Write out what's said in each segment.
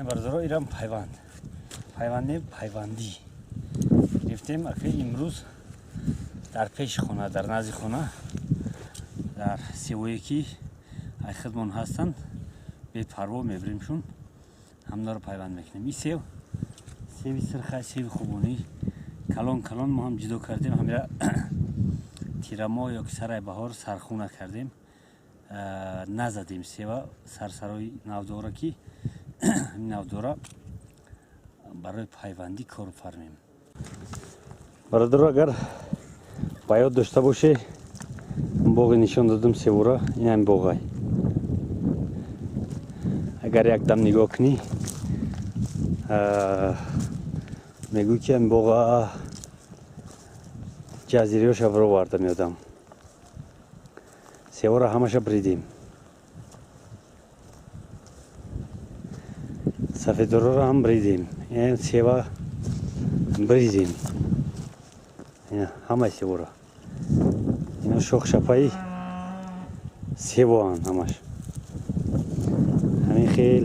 Бародаро, ирам пайванд. Пайванде пайвандӣ гирифтем. Ака имрӯз дар пеши хона, дар назди хона, дар севое ки ай хидмон ҳастанд, бепарво мебиримшун, ҳамнаро пайванд мекунем. Ин сев севи сирха, севи хубонӣ, калон калон мо ҳам ҷудо кардем. Ҳамира тирамоҳ ё ки сараи баҳор сархуна кардем, назадем сева сарсарои навдора, ки ҳамин навдора барои пайвандӣ кор фармем. Бародаро, агар ба ёд дошта боше, боғи нишон додам севора, ин ҳамин боғай. Агар якдам нигоҳ кунӣ, мегӯй ки ҳамин боға ҷазириёша бароварда меодам. Севора ҳамаша бридем. Сафедороро ҳам бридем. Сева бридем. Ҳамаи севора. Ино шохшапаи севоанд ҳамаш. Ҳамин хел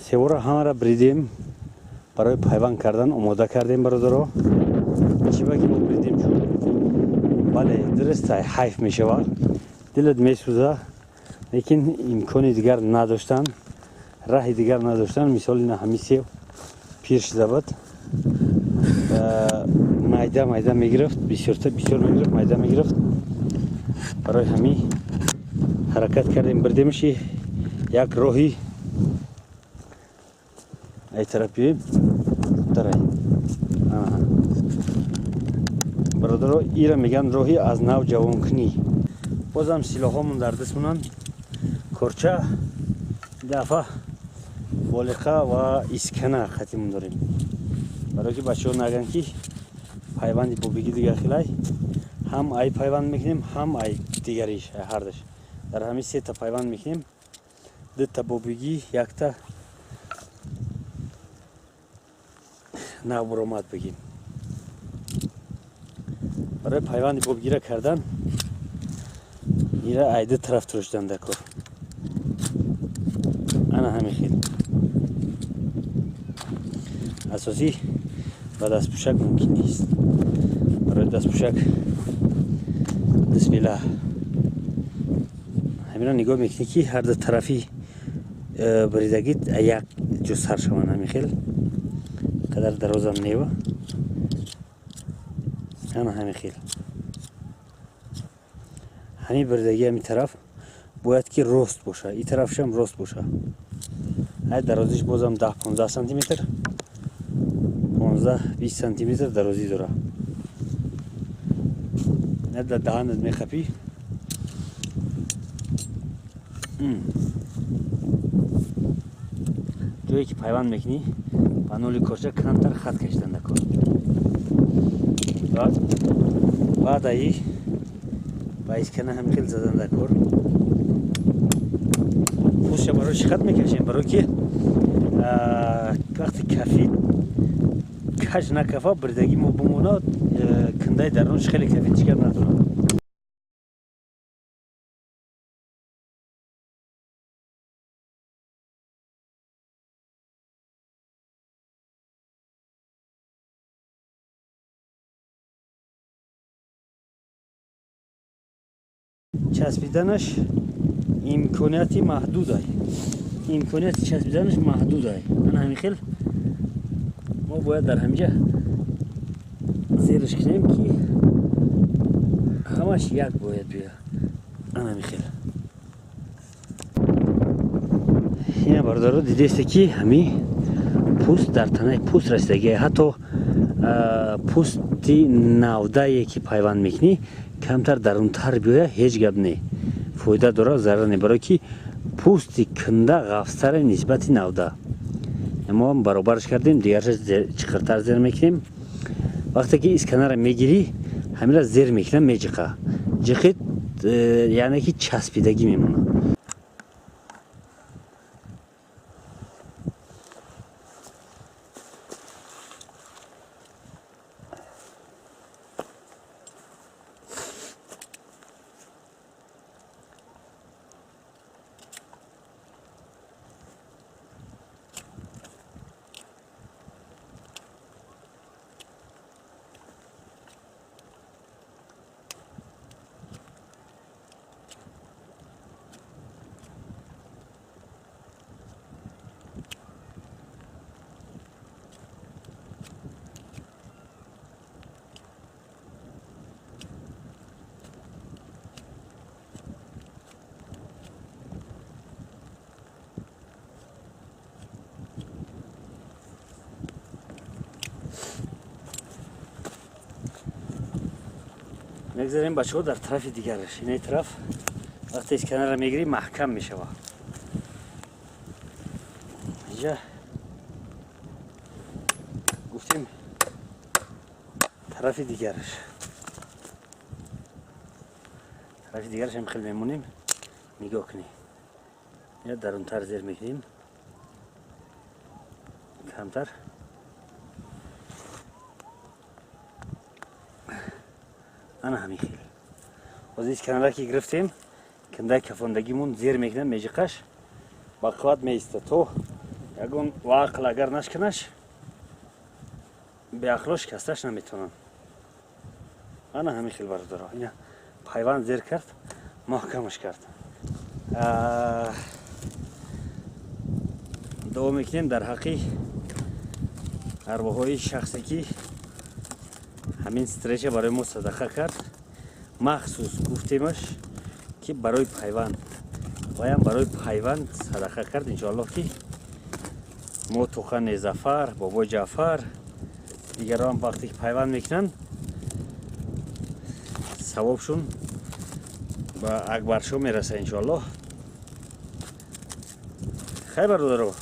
севора ҳамаро бридем, барои пайванд кардан омода кардем, бародаро. Чиба ки мо бридем, чун бале, дуруст, ҳайф мешавад, дилат месӯза, лекин имкони дигар надоштан, раҳи дигар надоштан. Мисол, ина ҳамин сев пир шуда буд, майда майда мегирифт, бисёрта бисёр мегирифт, майда мегирифт. Барои ҳамин ҳаракат кардем, бирдемши як роҳи ай тараф биёем дарай. Бародаро, ира меган роҳи аз нав ҷавонкунӣ. Бозам силоҳомон дар даст монанд, корча дафа болиқа ва искана хатимон дорем, барое ки бачаҳо наган ки пайванди бобиги дигар хилай. Ҳам ай пайванд мекунем, ҳам ай дигариш, ҳардаш дар ҳамин сета пайванд мекунем. Дута бобигӣ, якта навбуромад бигем. Барои пайванди бобигира кардан ира ай ду тараф турошдан дар кор. Ана ҳамин хел асосӣ ба дастпӯшак мумкин нест. Барои дастпӯшак дастбила ҳамина нигоҳ мекунӣ, ки ҳар ду тарафи бридагӣ як ҷо сар шаванд. Ҳамин хел қадар дарозам нева. Ана ҳамин хел ҳамин бридагӣ ҳамин тараф бояд ки рост боша, ин тарафшам рост боша. Ай дарозиш бозам 10-15 сантиметр, 15-20 сантиметр дарозӣ дора. Дар даҳанат мехапӣ. Ҷое ки пайванд мекунӣ, ба ноли корча камтар хат кашидан дар кор. Баъд аи ба искана ҳамин хел задан дар кор. Пӯстша барои чӣ хат мекашем? Барое ки вақте кафид каҷ накафа, бридагӣ мо бимонад, кундаи дарунаш хеле кафид, чӣ гап надорад. Часпиданаш имконияти маҳдудай, имконияти часпиданаш маҳдудай. Ана ҳамин хел мо бояд дар ҳаминҷа зериш кунем, ки ҳамаш як бояд биёяд. Ана ҳамин хел. Ина бародаро, дидесте ки ҳамин пӯст дар танаи пӯст расидагия. Ҳатто пӯсти навдае ки пайванд мекунӣ, камтар дарунтар биёя, ҳеҷ гап не, фоида дорад, зарар не, барое ки пӯсти кунда ғафзтаре нисбати навда. Мо баробараш кардем, дигарша чиқиртар зер мекунем. Вақте ки исканара мегирӣ, ҳамира зер мекунам, меҷиқа ҷиқид, яъне ки часпидагӣ мемонад. Мегзарем, бачаҳо, дар тарафи дигараш. Инаи тараф вақте исканара мегирӣ, маҳкам мешава. Инҷа гуфтем, тарафи дигараш, тарафи дигараш ҳам хел мемонем. Нигоҳ кунӣ, ина дарунтар зер мекунем камтар. Ана ҳамин хел. Ҳозир исканара ки гирифтем, киндаи кафондагимон зер мекунем, межиқаш ба қувват меиста, то ягон вақл агар нашканаш, беақло шикасташ наметавонанд. Ана ҳамин хел, бародаро, ина пайванд зер кард, маҳкамаш кард. Дуо мекунем дар ҳаққи арвоҳои шахсе, ки ҳамин стреча барои мо садақа кард. Махсус гуфтемаш, ки барои пайванд, ваям барои пайванд садақа кард. Иншоаллоҳ, ки мо Тухани Зафар, бобои Ҷаъфар, дигарон вақте ки пайванд мекунанд, савобшун ба Акбаршо мераса, иншоаллоҳ. Хай, бародаро,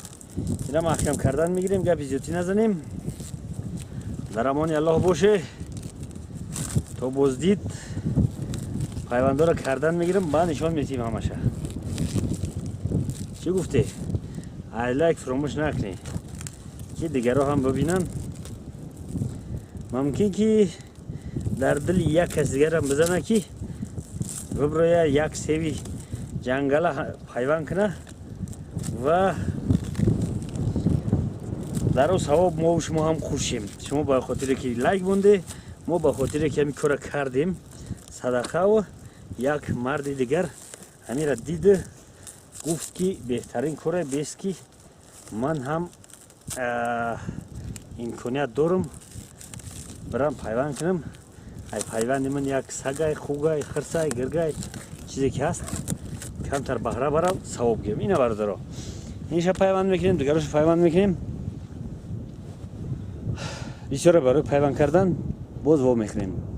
ина маҳкам кардан мегирем, гапи зиёдтӣ назанем. Дар амони Аллоҳ боше то боздид. Пайвандоро кардан мегирам, ба нишон метиҳем ҳамаша. Чӣ гуфте? Ай лайк фуромӯш накунӣ, ки дигарро ҳам бибинанд. Мумкин ки дар дили як кас дигарам бизана, ки биброя, як севи ҷангала пайванд куна ва дар о савоб мо шумо ҳам хушем. Шумо ба хотире ки лайк монде, мо ба хотире ки ҳамин кора кардем садақаву як марди дигар ҳамира дида, гуфт, ки беҳтарин коре бест, ки ман ҳам имконият дорам, бирам пайванд кунам. Ай пайванди ман як сагай, хугай, хирсай, гиргай, чизе ки ҳаст, камтар баҳра барам, савоб гирам. Ина, бародаро, инша пайванд мекунем, дигароша пайванд мекунем. Бисёре барои пайванд кардан боз во мехӯрем.